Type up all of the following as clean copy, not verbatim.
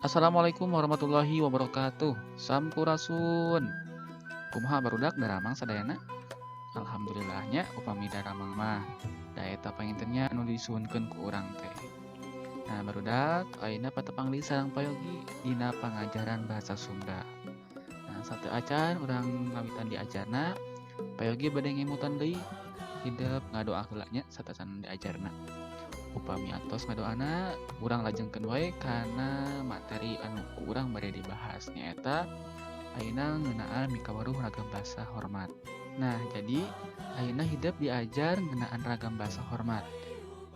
Assalamualaikum warahmatullahi wabarakatuh. Sampurasun. Kumaha barudak, daramang sadayana? Alhamdulillah nya upami daramang mah. Da eta panginten nya anu disuhunkeun ku urang teh. Nah, barudak, ayeuna patepang deui sareng Payogi dina pangajaran bahasa Sunda. Nah, sateuacan urang ngawitan diajarna, Payogi bade ngemutan deui, hidep ngadoa heula nya sateuacan diajarna. Upami atos ngadoana, urang lajengkeun wae kana materi anu ku urang bade dibahas, nyaeta ayeuna ngeunaan mikawaruh ragam basa hormat. Nah, jadi ayeuna hidep diajar ngeunaan ragam basa hormat.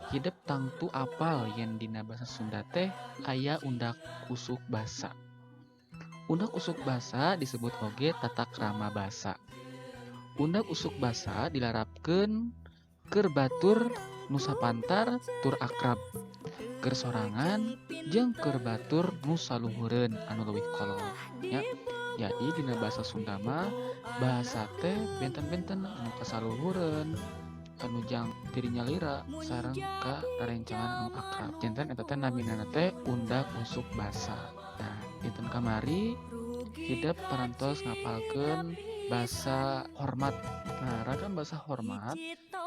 Hidep tangtu apal yen dina basa Sunda teh aya undak usuk basa. Undak usuk basa disebut oge tata krama basa. Undak usuk basa dilarapkeun keur batur nu sapantar tur akrab, keur sorangan jeung keur batur nu saluhureun anu leuwih kolot nya. Jadi dina bahasa Sunda mah bahasa teh benten-benten, anu kasaluhureun, anu jang diri nyalira, sareng ka rerencangan anu akrab. Janten eta teh namina teh undak usuk basa. Nah, dinten kamari hidep parantos ngapalkeun basa hormat. Nah, ragam basa hormat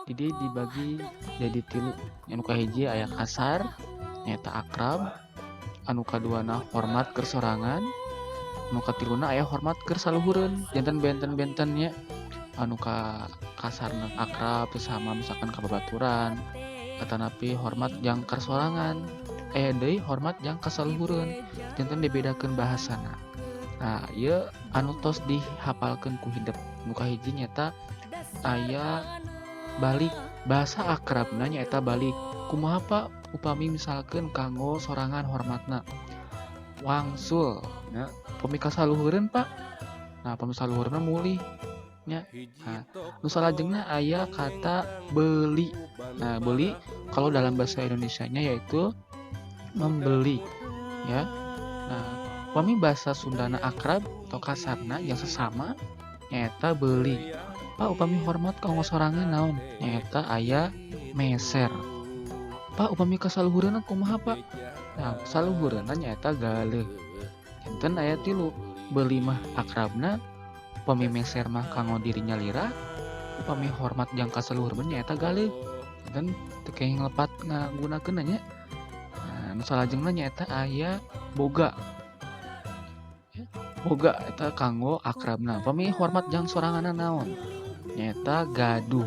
di dieu dibagi jadi tilu. Anu kahiji aya kasar, nyaeta akrab, anu kaduana hormat keur sorangan, anu katiluna aya hormat keur saluhureun. Janten benten-benten nya, anu ka kasarna akrab sesama, misalkan ka babaturan, atanapi hormat jang ka sorangan, aya deui hormat jang ka saluhureun, janten dibedakeun bahasana. Nah, ieu anu tos dihapalkeun ku hidep. Nu kahiji nyaeta aya balik. Bahasa akrabna nyaeta balik. Kumaha, Pak, upami misalkeun kanggo sorangan hormatna? Wangsul nya. Upami kasaluhureun, Pak? Nah, upami saluhureun mah mulih nya. Nah, nu salajengna aya kata beli. Nah, beli kalau dalam bahasa Indonesianya yaitu membeli ya. Nah, upami bahasa Sundana akrab atau kasarna yang sesama nyaeta beli. Pak, upami hormat kanggo sorangan naon? Nyaeta aya meser. Pak, upami kasaluhureunna kumaha, Pak? Nah, saluhureunna nyaeta galeuh. Janten aya tilu: beli mah akrabna, upami meser mah kanggo diri nyalira, upami hormat jang kasaluhureun nyaeta galeuh. Janten teu kenging lepat ngagunakeunna nya. Nah, nu salajengna nyaeta aya boga. Boga eta kanggo akrabna. Upami hormat jang soranganna naon? Nyaeta gaduh.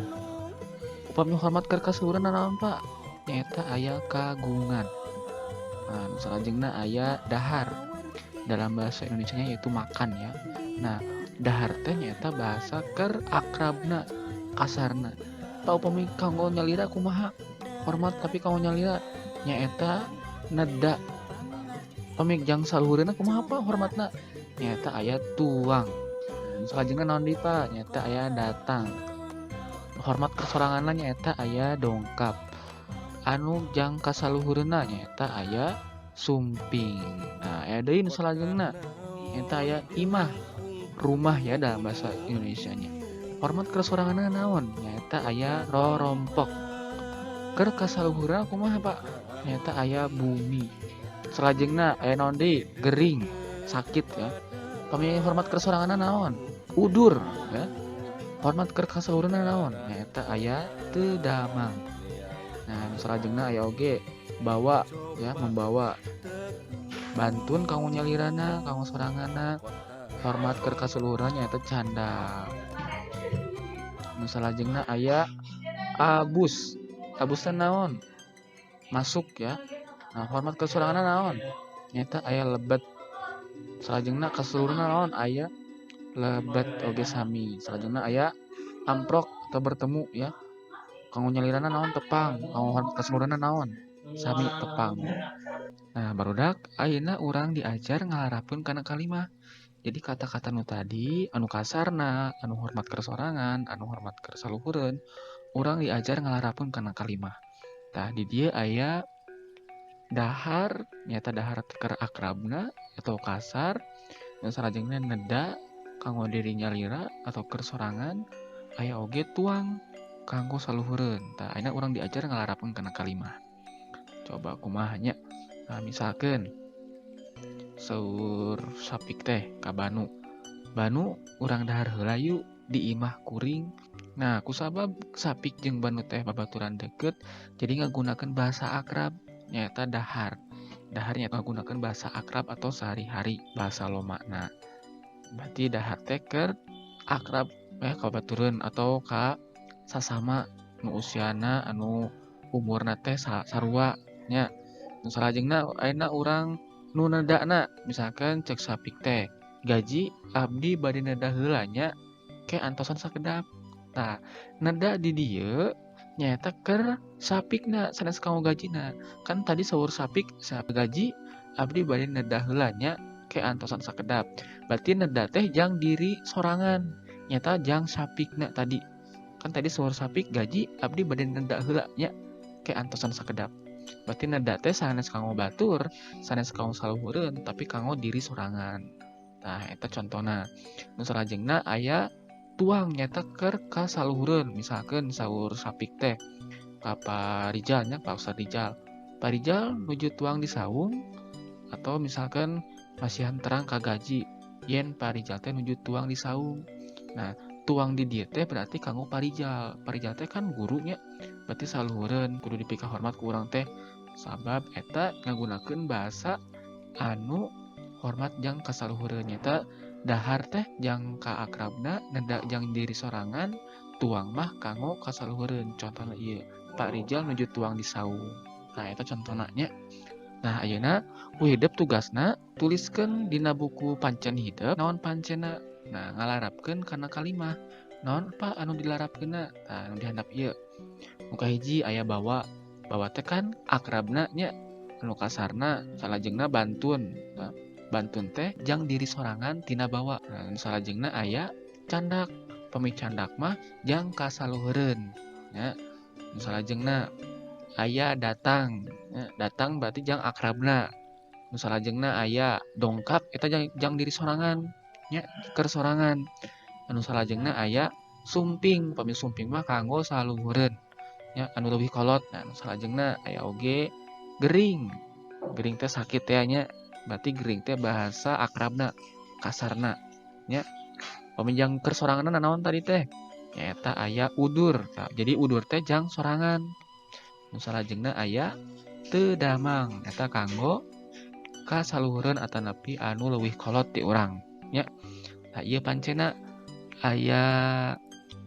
Upami hormat keur kasaluhureunna naon, Pak? Nyaeta aya kagungan. Nah, nu salajengna aya dahar. Dalam bahasa Indonesianya yaitu makan ya. Nah, dahar teh nyaeta bahasa keur akrabna, kasarna. Pak, upami kanggo nyalira kumaha? Hormat tapi kanggo nyalira nyaeta neda. Upami jang saluhureunna kumaha, Pak, hormatna? Nyaeta aya tuang. Nu salajengna naon deui, Pak? Nyaeta aya datang. Hormat ka soranganna nyaeta aya dongkap. Anu jang kasaluhureunna nyaeta aya sumping. Nah, aya deui nu salajengna nyaeta aya imah, rumah ya dalam bahasa Indonesianya. Hormat ka soranganna naon? Nyaeta aya rorompok. Keur kasaluhureunna kumaha, Pak? Nyaeta aya bumi. Salajengna aya naon deui? Gering, sakit ya. Pami hormat ka soranganna naon? Udur ya. Hormat keur kasaluhureunna naon? Nyaeta aya teu damang. Nah, nu salajengna aya oge bawa ya, membawa. Bantun kanggo nyalirana, kanggo soranganna. Hormat keur kasaluhureunna nyaeta candak. Nu salajengna aya abus. Abus teh naon? Masuk ya. Nah, hormat ka soranganna naon? Nyaeta aya lebet. Salajengna kasaluhureunna naon? Aya lebet oge sami. Salajengna aya amprok atau bertemu ya. Kanggo nyalirana naon? Tepang. Kanggo hormat kasaluhureunna naon? Sami, tepang. Nah, barudak, ayeuna urang diajar ngalarapkeun kana kalimah. Jadi kata-kata nu tadi, anu kasarna, anu hormat keur sorangan, anu hormat keur saluhureun, urang diajar ngalarapkeun kana kalimah. Tah, di dieu aya dahar, nyaeta dahar keur akrabna atau kasar, dan salajengna neda kanggo diri nyalira atau keur sorangan, aya oge tuang kanggo saluhureun. Tah, ayeuna urang diajar ngalarapkeun kana kalimah. Coba kumaha nya? Nah, misalkeun Saur Sapik teh ka Banu, "Banu, urang dahar heula yuk di imah kuring." Nah, kusabab Sapik jeung Banu teh babaturan deket, jadi ngagunakeun bahasa akrab nyaeta dahar. Dahar nyaeta ngagunakeun bahasa akrab atau sehari-hari, bahasa lomakna. Berarti dahar teh keur akrab ka babaturan atau ka sasama nu usiana anu umurna teh sarua nya. Nu salajengna ayeuna urang nu nedana, misalkan cek Sapik teh, "Gaji, abdi bade neda heula nya, ke antosan sakedap." Tah, neda di dieu nyaeta keur Sapikna sanes kanggo gajina. Kan tadi saur Sapik, "Gaji, abdi bade neda heula nya, ke antosan sakedap." Berarti neda teh jang diri sorangan, nyaeta jang Sapikna tadi. Kan tadi saur Sapik, "Gaji, abdi bade neda heula nya, ke antosan sakedap." Berarti neda teh sanes kanggo batur, sanes kanggo saluhureun, tapi kanggo diri sorangan. Tah, eta contona. Nu salajengna aya tuang, nyaeta keur ka saluhureun. Misalkeun saur Sapik teh ka Pak Rijal nya, Pak Ustad Rijal. "Pak Rijal nuju tuang di saung," atau misalkan masihan terang ka gaji yen Pak Rijal teh nuju tuang di saung. Nah, tuang di dieu teh berarti kanggo Pak Rijal. Pak Rijal teh kan gurunya, berarti saluhureun, kudu dipikahormat ku urang teh, sabab eta ngagunakeun bahasa anu hormat jang kasaluhureun. Nyaeta dahar teh jang ka akrabna, neda jang diri sorangan, tuang mah kanggo kasaluhureun. Contohna ieu, Pak Rijal nuju tuang di saung. Nah, eta contona nya. Nah, ayeuna ku hidep tugasna tuliskeun dina buku pancen hidep. Naon pancena? Nah, ngalarapkeun kana kalimah. Naon, Pak, anu dilarapkeunna? Tah, anu dihandap ieu. Nu kahiji aya bawa. Bawa teh kan akrabna nya, anu kasarna. Salajengna bantun. Nah, bantun teh jang diri sorangan tina bawa. Nah, nu salajengna aya candak. Pami candak mah jang kasaluhureun nya. Nu salajengna aya datang nya, datang berarti jang akrabna. Nu salajengna aya dongkap, eta jang diri sorangan nya, keur sorangan. Anu salajengna aya sumping, pami sumping mah kanggo saluhureun nya, anu leuwih kolot. Nah, nu salajengna aya oge gering. Gering teh sakit teh nya, berarti gering teh bahasa akrabna, kasarna nya. Pami jang keur soranganna naon tadi teh? Nyaeta aya udur. Tah, jadi udur teh jang sorangan. Nu salajengna aya teu damang, eta kanggo kasaluhureun atanapi anu leuwih kolot ti urang nya. Tah, ieu pancena aya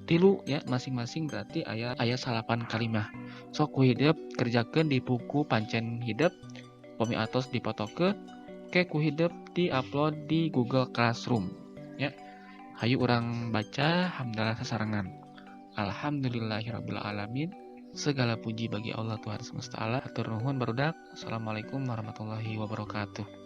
tilu ya, masing-masing berarti aya 9 kalimah. Sok ku hidep kerjakeun di buku pancen hidep, pami atos dipotokeun ke ku hidep di-upload di Google Classroom ya. Hayu urang baca hamdalah sasarengan. Alhamdulillahirabbil alamin. Segala puji bagi Allah Tuhan semesta alam. Hatur nuhun barudak. Assalamualaikum warahmatullahi wabarakatuh.